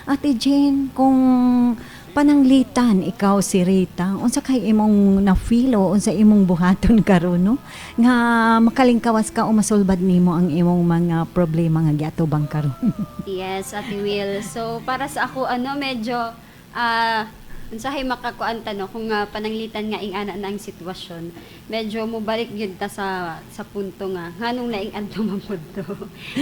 Ate Jane, kung pananglitan ikaw si Rita, unsa kay imong na-feel o unsa imong buhaton karon, no, nga makalingkawas ka o masulbad nimo ang imong mga problema nga giatubang karon? Yes, Ate Will. So, para sa ako, ano, medyo, unsahay makakuan ta, no, kung pananglitan nga ing-ana na ang sitwasyon, medyo mobalik gyud ta sa punto nga, nganong naing adto man pud to,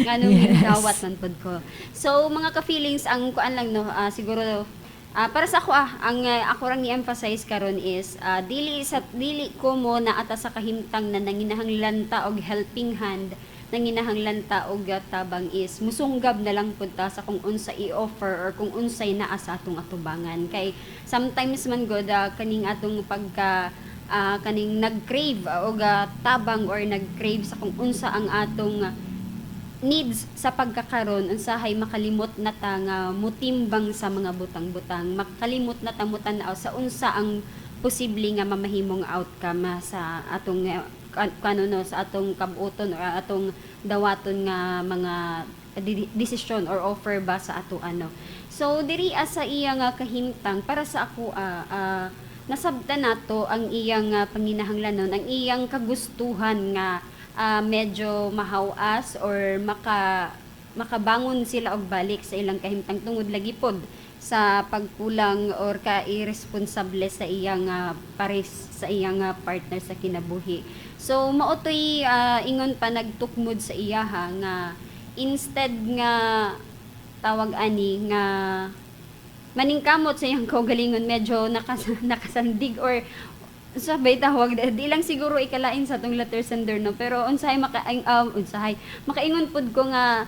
nganong dawat man pud ko. So, mga ka-feelings, ang kuan lang, no, siguro, para sa ako, ang ako rang i-emphasize karon is dili sa dili ko mo na ata sa kahimtang na nanginahanglan ta og helping hand, nanginahanglan ta og tabang is musunggab na lang pud ta sa kung unsa i-offer or kung unsay naa sa atong atubangan, kay sometimes man gud kaning atong pagka kaning nag-crave og tabang or nag-crave sa kung unsa ang atong needs sa pagkakaron, unsahay makalimot na ta nga mutimbang sa mga butang-butang, makalimot na ta mutan-aw sa unsa ang posible nga mamahimong outcome sa atong kano, no, sa atong kabuoton or atong dawaton nga mga desisyon or offer ba sa ato, ano. So diri sa iya nga kahimtang, para sa ako, nasabtan nato ang iyang panginahanglanon, ang iyang kagustuhan nga medyo mahawas or makabangon sila og balik sa ilang kahimtang tungod lagi pod sa pagkulang or ka-irresponsable sa iyang pares sa iyang partner sa kinabuhi. So mao to'y ingon pa nagtukmod sa iyaha nga instead nga tawag ani nga maningkamot sa iyang kaugalingon, medyo nakasandig or sabay tawag, di lang siguro ikalain sa atong letter sender, no, pero unsahay makaingon pud ko nga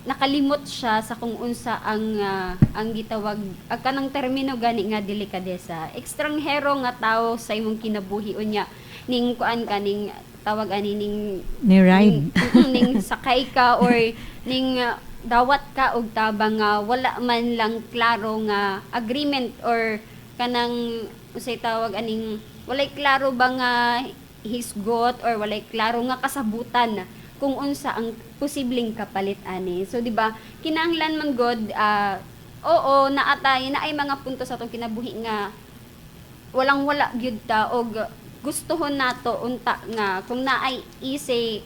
nakalimot siya sa kung unsa ang gitawag kanang termino gani nga delikadesa. Ekstranghero nga tawo sa imong kinabuhi, unya ning kuan ka, ning tawag ani ning Ni ride. ning sakay ka or ning dawat ka og tabang nga wala man lang klaro nga agreement or kanang unsay tawag aning walay klaro ba nga hisgot or walay klaro nga kasabutan kung unsa ang posibleng kapalit ani. So di ba, kinahanglan man god, oo, naatay na ay mga punto sa atong kinabuhi nga walang wala gyud ta og gustuhon nato unta nga kung naay easy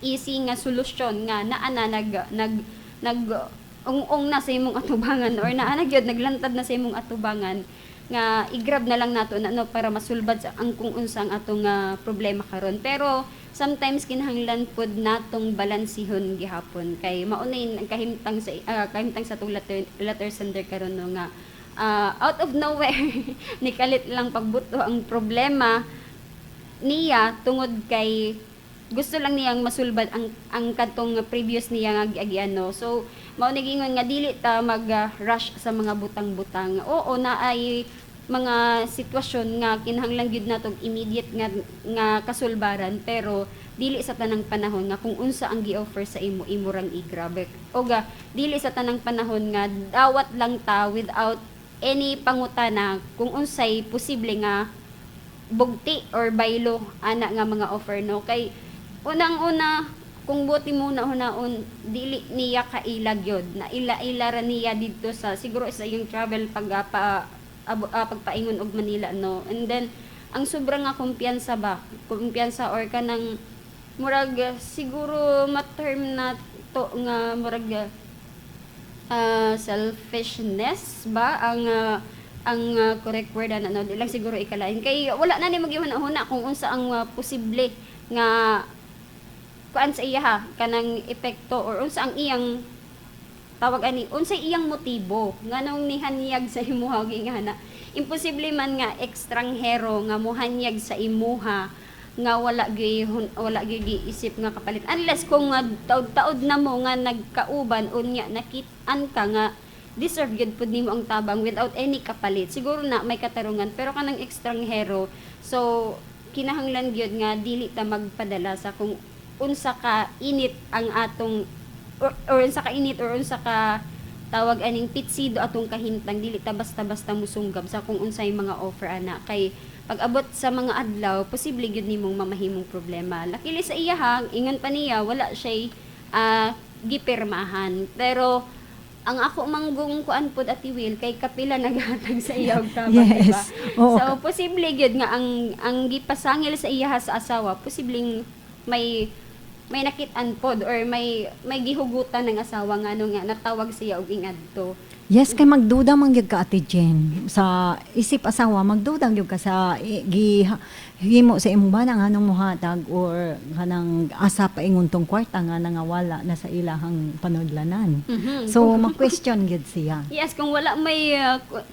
easy nga solusyon nga naa na nag nag nag ung na sa imong atubangan or naa na gyud naglantad na sa imong atubangan nga i-grab na lang nato na, no, para masulbad sa ang kung unsa ang atong problema karon. Pero sometimes kinahanglan pod natong balansihon gihapon kay mao na ang kahimtang sa atong letter sender karon, no, nga out of nowhere nikalit lang pagbuto ang problema niya tungod kay gusto lang niyang masulbad ang kadtong previous niya nga giagian, no. So mao ni giingon nga dili ta mag rush sa mga butang-butang. Oo, na ay mga sitwasyon nga kinahanglan gyud natong immediate nga nga kasulbaran, pero dili sa tanang panahon nga kung unsa ang gi-offer sa imo, imo rang i-grab. Oga dili sa tanang panahon nga dawat lang ta without any pangutana kung unsay posible nga bugti or baylo ana nga mga offer, no, kay unang-una kung buti mo na hunaon, dili niya kaila gyud na ila-ila ra niya didto sa siguro sa iyang travel pag pagpaingon og Manila, no. And then ang sobra nga kumpiyansa ba, kumpiyansa or kanang murag siguro ma-term na to nga murag selfishness ba ang correct word ana, no. Di lang siguro ikalain kay wala na ni magyuhuna-huna kung unsa ang posible nga kuan sa iya ha, kanang epekto or unsa ang iyang tawag ani, unsa iyang motibo nganong nihanyag sa imuha og ingana. Imposible man nga ekstranghero nga mohanyag sa imuha nga wala gyud giisip nga kapalit, unless kung nga taud-taud na mo nga nagkauban, unya nakit-an ka nga deserve gyud pud nimo ang tabang without any kapalit. Siguro na may katarungan, pero kanang ekstranghero, so kinahanglan gyud nga dili ta magpadala sa kung unsa ka init ang atong or unsa ka init or unsa ka tawag aning pitsido atong kahimtang. Dili ta basta-basta musunggab sa kung unsay mga offer ana, kay pag abot sa mga adlaw, posible gyud nimong mamahimong problema. Luckily sa iya ha, ingon pa niya wala siya'y gipirmahan, pero Ang ako manggong kuan pod, Ate Will, kay kapila naghatag sa iya og tabang, di ba? Yes. Oo. So posible gyud nga ang gipasangil sa iya sa asawa, posibleng may nakit-an pod or may gihugutan ng asawa nga ano nga natawag siya og ingadto. Yes, kay magduda man gyud ka, Ate Jen. Sa isip asawa, magduda gyud ka sa gi himo sa imong bana nganong mohatag or kanang asa pa ingon tong kwarta nga nangawala na sa ilahang panudlanan. So ma-question gyud siya. Yes, kung wala may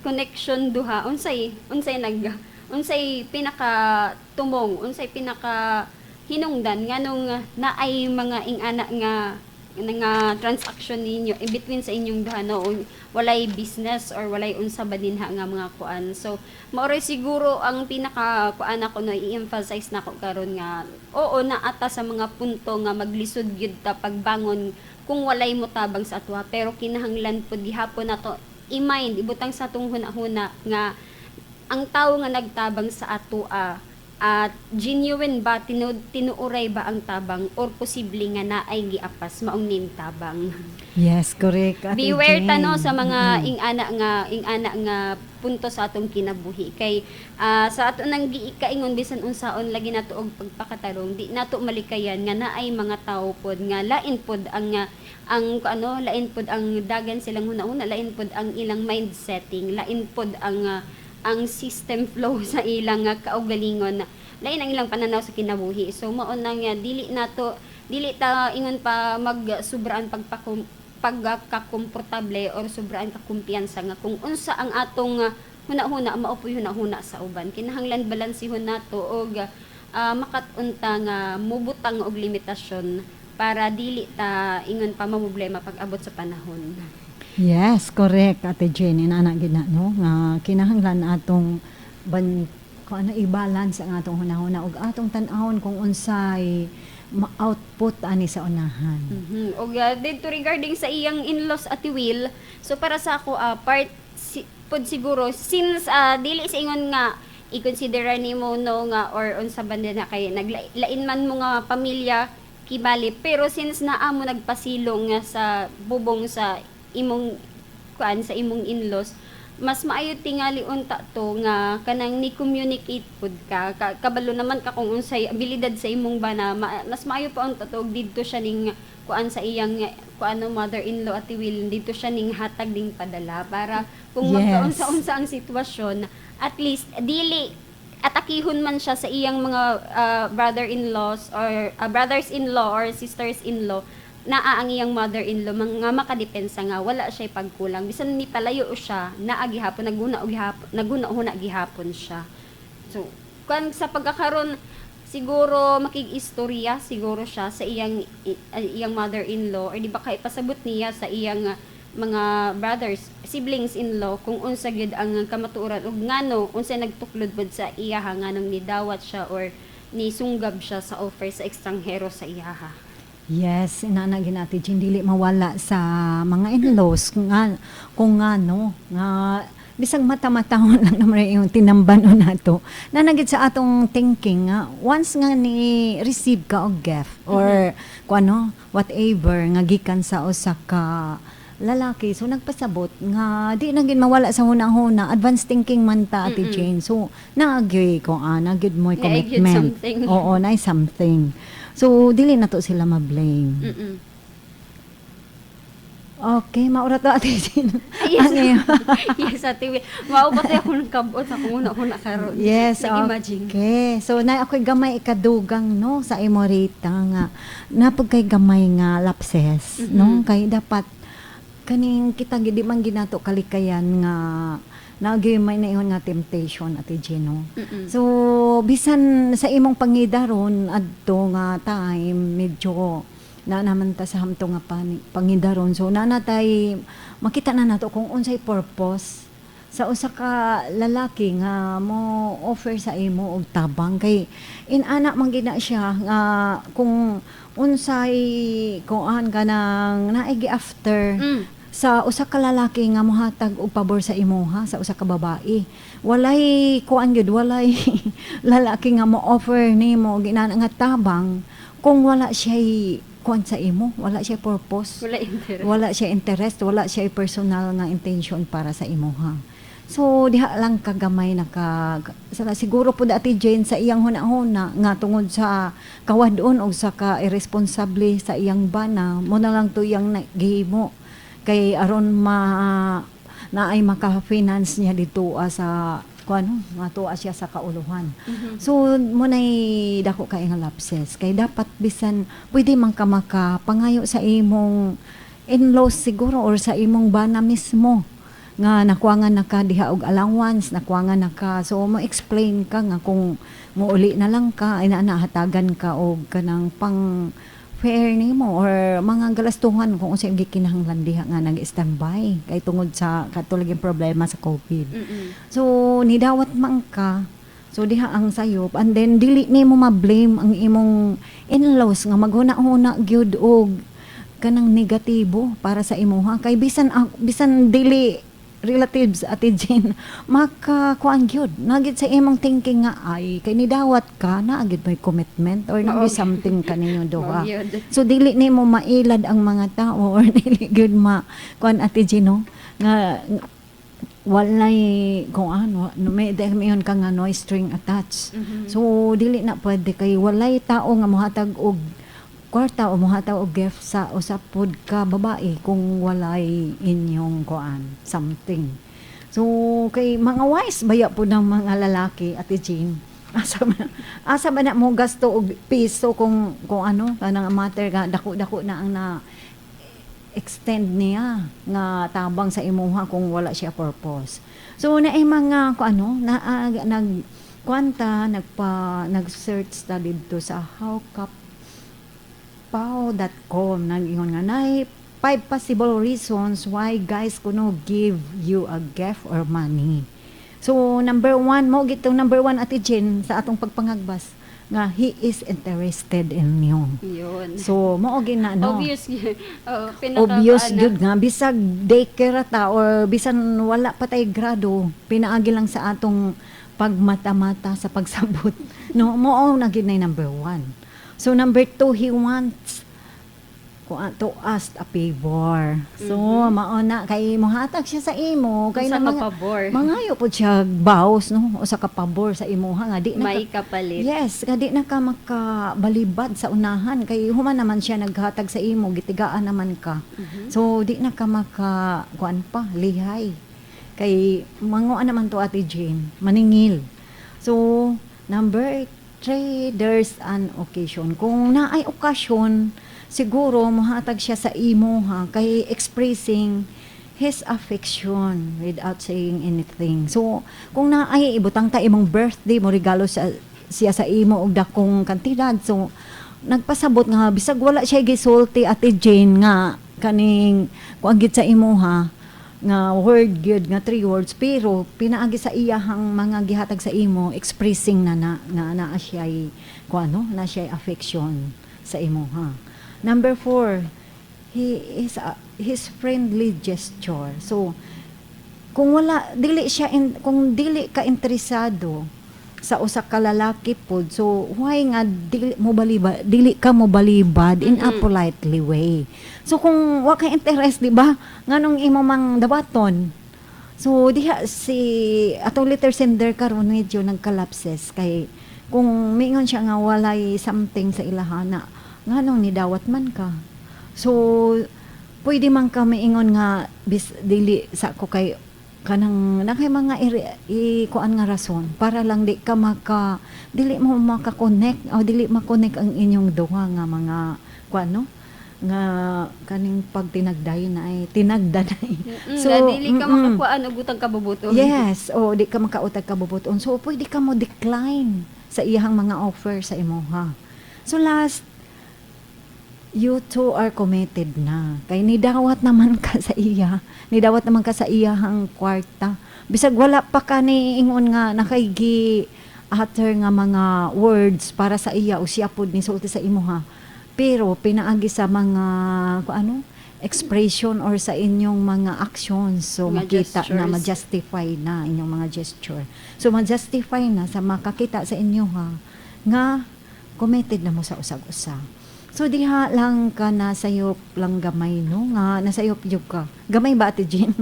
connection duha, unsay nag unsay pinaka tumong, unsay pinaka hinungdan nganong naay mga ingana nga nga transaction ninyo in between sa inyong duha, no? Walay business or walay unsa ba dinha nga mga kuan. So maoray siguro ang pinaka kuan ako, no, i-emphasize nako karon nga oo, naata sa mga punto nga maglisod gyud ta pagbangon kung walay motabang sa atwa, pero kinahanglan pud gihapon nato i-mind, ibutang sa atong hunahuna nga ang tawo nga nagtabang sa atoa at genuine ba, tinuuray ba ang tabang or posible nga naay giapas maong nin tabang. Yes, correct, Ate Beware Jen. tano sa mga ing-ana nga punto sa atong kinabuhi kay sa ato nang giikaingon, bisan unsaon lagi nato og pagpakatarong, di nato malikayan nga naay mga tawo pod nga lain pod ang ano, lain pod ang dagan silang hunahuna, lain pod ang ilang mind setting, lain pod ang system flow sa ilang kaugalingon, lain ang ilang pananaw sa kinabuhi. So mao na nga dili nato, dili ta ingon pa magsubraan pagkakomportable or sobraan kakumpiyansa nga kung unsa ang atong hunahuna mao poy hunahuna sa uban. Kinahanglan balansihon nato og makat-unta nga mubutang og limitasyon para dili ta ingon pa mamroblema pag abot sa panahon. Yes, correct, Ate Jen. Inana gid na, no, nga kinahanglan atong ban kung ano, i-balance ang atong hunahuna ug atong tan-awon kung unsay ma-output ani sa unahan. Og dito regarding sa iyang in-laws, Ate Will, so para sa ako part pod siguro since dili sa ingon nga i-consider nimo, no, nga or unsa ba na kay naglain man mo nga pamilya kibali, pero since naa mo nagpasilong nga sa bubong sa imong kuan, sa imong in-laws, mas maayo tingali unta to nga kanang ni communicate pud ka. Kabalo naman ka kung unsay abilidad sa imong bana. Mas maayo pa unta to og didto siya ning kuan sa iyang kuan, no, mother-in-law, Ate Will, didto siya ning hatag ding padala para kung magkaunsa-unsa ang sitwasyon, at least dili atakihon man siya sa iyang mga brother-in-laws or brothers-in-law or sisters-in-law, naa ang iyang mother-in-law mga makadepensa nga wala siya pagkulang. Bisan ni palayo siya, naa gihapon, naguna og gihapon, naguna-huna gihapon siya. So kan sa pagkakaron siguro makig-istorya siguro siya sa iyang mother-in-law or di ba kay pasabot niya sa iyang mga brothers, siblings-in-law kung unsa gyud ang kamatuoran ug ngano, unsa nagtuklod pod sa iyaha nganong nidawat siya or nisunggab siya sa offer sa ekstranghero sa iyaha. Yes, inana gyud, Ate Jen, dili mawala sa mga in-laws nga kung ngano nga bisag mata-matahon lang naman yung tinamban o nato. Nanagid sa atong thinking nga once nga ni receive ka og gift or kung ano, whatever nga gikan sa usa ka lalaki, so nagpasabot nga di na gid mawala sa huna-huna, advanced thinking man ta, Ate Jane, so naagyoy ko ana gyud mo Naay gyud commitment. Something. Oo, naay something, so dili na to sila ma-blame. Okay, maura to, Ate Jane. Yes. Ano yun? Yes, Ate Will. Mao pa tayo akong kabot sa akong una-una karon. Yes, Nag-imagine. okay. So, na ako'y gamay ikadugang, no, sa imo, Rita, nga napag kay gamay nga lapses, no? Kay dapat kaning kita gidi man ginato kalikayan nga naagyoy may naingon nga temptation, Ate Jen, no? So bisan sa imong pangidaron adto nga time, medyo na naman ta sa hamto nga pangidaron. So nanatay makita na nato kung unsay purpose sa usa ka lalaki nga mo offer sa imo og tabang, kay inana man gina siya nga kung unsay kuan ka nang naigi after sa usa ka lalaki nga mohatag og pabor sa imuha sa usa ka babae. Walay kuan gyud, walay lalaki nga mo offer nimo og inana nga tabang kung wala siya. kuan sa imo, wala siya purpose. Wala interest. Wala siya interest, wala siya personal nga intention para sa imo ha. So diha lang kagamay naka sa, siguro pud, Ate Jane, sa iyang hunahuna nga tungod sa kawadon o sa ka irresponsable sa iyang bana mo na lang to iyang gihimo kay aron ma na ay maka-finance niya dito sa kuan nga tuwa siya sa kauluhan. So mo nay dako kay nga lapses kay dapat bisan pwede man ka maka pangayo sa imong in-laws siguro or sa imong bana mismo nga nakuangan na ka diha og allowance, nakuangan na ka. So mo explain ka nga kung muuli na lang ka ay na hatagan ka og kanang pang fare nimo or mga galastuhan kung unsay gikinahanglan diha nga nag-standby kay tungod sa katulad yung problema sa COVID. So nidawat man ka. So diha ang sayop and then dili nimo ma-blame ang imong in-laws nga maghuna-huna gyud og kanang negatibo para sa imuha kay bisan bisan dili relatives, Ate Jane, maka kuan gyud nagit sa imong thinking nga ay kay nidawat ka na agid may commitment or nagi something kaninyo duha. Mao gyud. So dili nimo mailad ang mga tao or dili gyud ma kuan, Ate Jane, no? Nga walay kung ano no, may mayon ka nga no string attached. So dili na pwede kay walay tao nga mohatag og kwarta o mohatag og gift sa usa pod ka babae kung walay inyong kuan something. So kay mga wise baya pod ng mga lalaki, Ate Jean. Asa ba na mo gasto og piso kung ano kanang matter nga dako-dako na ang na extend niya nga tabang sa imuha kung wala siya purpose. So na ay mga kung ano na nag kwanta nagpa nag-search ta didto sa howkapaw.com, nag-ingon nga nay five possible reasons why guys kuno give you a gift or money. So number one mo gitong number one, Ate Jen, sa atong pagpangagbas nga he is interested in you. Yun. So mao gina no. Obvious gyud. Oo, pinaka Obvious ano, gyud nga bisag daycare ta or bisan wala pa tay grado, pinaagi lang sa atong pagmata-mata sa pagsabot no, mo na gyud na number one. So number two, he wants to ask a favor. So mao na kay mohatag siya sa imo kay Usa na ka mga pabor. Mangayo po siya baws no, usa ka pabor sa imuha nga di na May kapalit. Yes, nga di na ka makabalibad sa unahan kay human naman siya naghatag sa imo, gitigaan naman ka. So di na ka maka kuan pa, lihay. Kay manguan naman to, Ate Jane, maningil. So number three, there's an occasion. Kung naay okasyon, siguro mohatag siya sa imo ha kay expressing his affection without saying anything. So, kung naay ibutang ta imong birthday, mo regalo sa siya sa imo og dakong kantidad. So, nagpasabot nga bisag wala siya gisulti, Ate Jane, nga kaning kuan gid sa imo ha nga word gyud nga three words, pero pinaagi sa iyahang mga gihatag sa imo, expressing na na nga naa siya kuan no na siya affection sa imo ha. Number four, he is his friendly gesture. So kung wala dili siya in, kung dili ka interesado sa usa ka lalaki pod, so why nga dili mo balibad, dili ka mo balibad in a politely way? So kung wa kay interest, di ba, nganong imo mang dawaton? So diha si atong letter sender karon medyo nagkalapses kay kung mingon siya nga walay something sa ilaha na nganong nidawat man ka? So pwede man ka maingon nga bis dili sa ko kay kanang nakay mga i kuan nga rason para lang di ka maka dili mo maka-connect o dili ma-connect ang inyong duha nga mga kuan no nga kaning pagtinagday na ay tinagdanay. So, dili ka makakuan og utang kabubuton. Yes, o di ka makautag kabubuton. So pwede ka mo decline sa iyang mga offer sa imuha. So last, you two are committed na. Kay nidawat naman ka sa iya. Nidawat naman ka sa iyahang kwarta. Bisag wala pa ka ni ingon nga nakaygi utter nga mga words para sa iya o siya pod ni sulti sa imuha. Pero pinaagi sa mga kung ano expression or sa inyong mga actions. So Mga makita na gestures. Ma-justify na inyong mga gesture. So ma-justify na sa makakita sa inyo ha nga committed na mo sa usag-usa. So diha lang ka nasayop lang gamay, no, nga nasayop jud ka. Gamay ba, Ate Jean?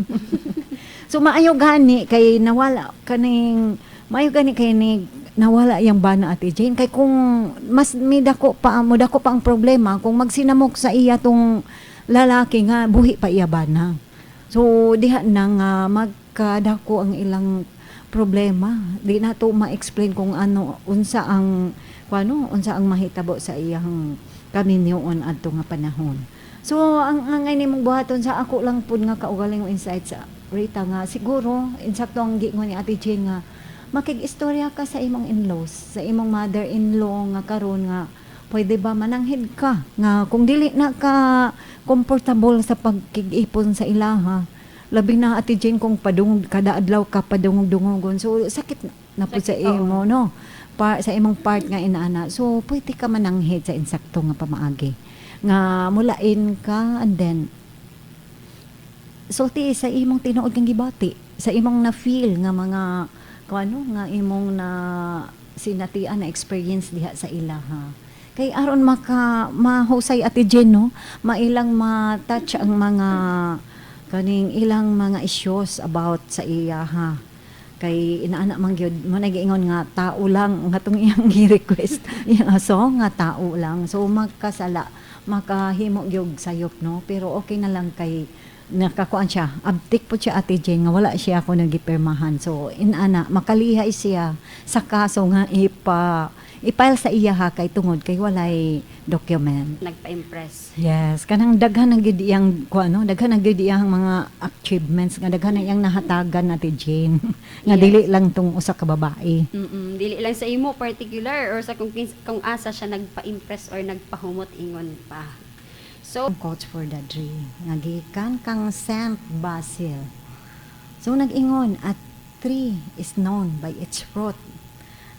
So maayo gani kay nawala kaning, maayo gani kay ni nawala yang bana, Ate Jane, kay kung mas may dako pa, mo dako pa ang problema kung magsinamok sa iya tong lalaki nga buhi pa iya bana. So diha na nga magkadako ang ilang problema. Di na to ma-explain kung ano unsa ang kung ano unsa ang mahitabo sa iyang kaminyoon adto nga panahon. So ang nimong buhaton sa ako lang pud nga kaugalingong insight sa Rita nga siguro insakto ang giingon ni Ate Jane nga makig-istorya ka sa imong in-laws, sa imong mother-in-law nga karon nga pwede ba mananghid ka nga kung dili na ka comfortable sa pagkig-ipon sa ilaha, labi na, Ate Jane, kung padungog kada adlaw ka padungog-dungogon, so sakit na pud sa Sakit, oo. imo, no, pa, sa imong part nga inaana. So pwede ka mananghid sa insakto nga pamaagi nga mulain ka and then sulti sa imong tinuod kang gibati, sa imong na feel nga mga kung ano nga imong na sinatian na experience diha sa ilaha kay aron maka mahusay, Ate Jen, no, mailang ma-touch ang mga kaning ilang mga issues about sa iya ha, kay inaana man gyud mo nagiingon nga tao lang nga tong iyang gi-request iyang song nga tao lang. So magkasala, makahimo gyud sayop, no, pero okay na lang kay nakakuan siya, abtik po siya, Ate Jane, nga wala siya ako nagipirmahan. So inana makalihay siya sa kaso nga ipa i-file sa iya ha, kay tungod kay walay document. Nagpa-impress. Yes, kanang daghan na gid iyang kuan, no, daghan na gid iyang mga achievements nga daghan na iyang nahatagan, Ate Jane, nga dili lang tong usa ka babae. Dili lang sa imo particular or sa kung asa siya nagpa-impress or nagpahumot ingon pa. So, Quotes for the day nga gikan kang Saint Basil. So nag-ingon, "A tree is known by its fruit,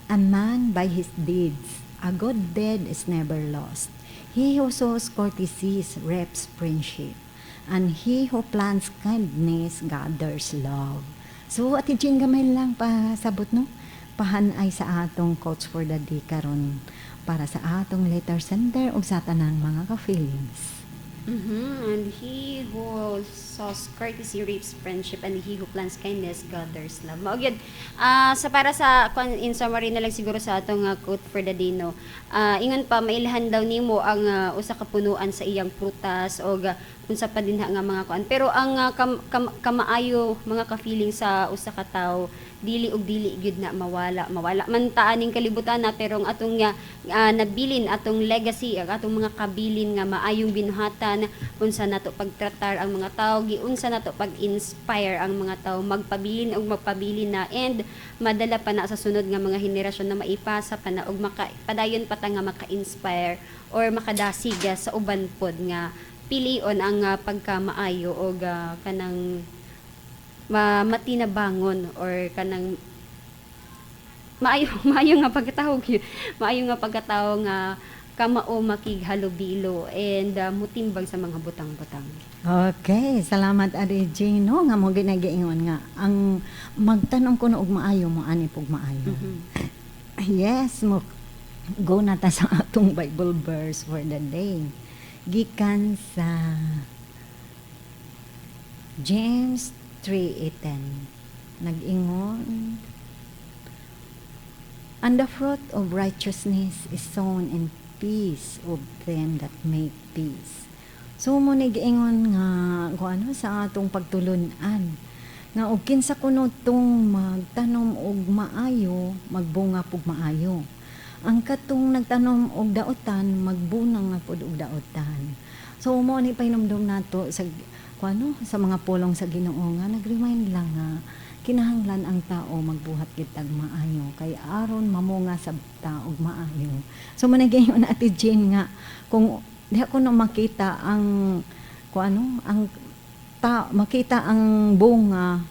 a man by his deeds. A good deed is never lost. He who sows courtesies reaps friendship, and he who plants kindness gathers love." So, Ate Jane, gamay lang pasabot, no? Pahan-ay sa atong quotes for the day karon para sa atong letter sender ug sa tanang mga ka-feelings. And he who sows courtesy reaps friendship, and he who plants kindness gathers love. Mao gyud. Sa para sa kwan, in summary na lang siguro sa atong quote for the day, no. Ingon pa, mailhan daw nimo ang usa ka punuan sa iyang prutas o unsa pa dinha nga mga kuan. Pero ang kamaayo, mga ka-feeling, sa usa ka tawo, dili og dili gyud na mawala. Mawala man ta aning kalibutan na, pero ang atong nga nabilin, atong legacy, ang atong mga kabilin nga maayong binuhatan, unsa nato pagtratar ang mga tawo, giunsa nato pag-inspire ang mga tawo magpabilin og magpabilin na and madala pa na sa sunod nga mga henerasyon na maipasa pa na og maka padayon pa ta nga maka-inspire or makadasig sa uban pod nga pilion ang pagkamaayo og kanang matinabangon or kanang maayo maayo nga pagkatao gyud, maayo nga pagkatao nga kamao makighalubilo and mutimbang sa mga butang-butang. Okay, salamat, Ate Jane, no, nga mo ginagiingon nga ang magtanom kuno og maayo, mo ani pug maayo. Yes, mo go na ta sa atong Bible verse for the day. Gikan sa James 3:10. Nag-ingon, "And the fruit of righteousness is sown in peace of them that make peace." So mo ni giingon nga kung ano sa atong pagtulun-an nga og kinsa kuno tong magtanom og maayo, magbunga pug maayo. Ang katong nagtanom og daotan, magbunga nga pud og daotan. So mo ni pahinumdom nato sa kuano sa mga pulong sa Ginoo nga nag-remind lang nga kinahanglan ang tao magbuhat kitag maayo kay aron mamunga sa tao og maayo. So mo nagayon, Ate Jane, nga kung diha ko no makita ang kung ano ang ta, makita ang bunga,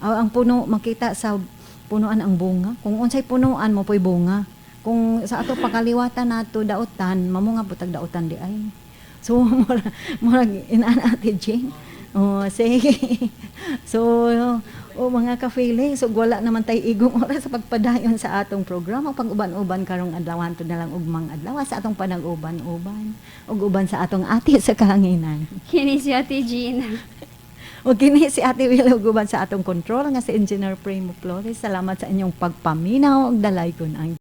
ang puno, makita sa punuan ang bunga. Kung unsay punuan mo po'y bunga. Kung sa ato pakaliwatan nato daotan, mamunga pud tag daotan di ay. So murag inana, Ate Jane. Oh, sige. So O mga ka-feelings, ug wala naman tay igong oras sa pagpadayon sa atong programa. Pag-uban-uban karong adlaw, hantod na lang ugmang adlaw sa atong panag-uban-uban. Ug uban sa atong ati sa kahanginan. Kini si Ate Gina. O kini si Ate Will, ug uban sa atong control nga si Engineer Primo Flores. Salamat sa inyong pagpaminaw ug dalaygon ang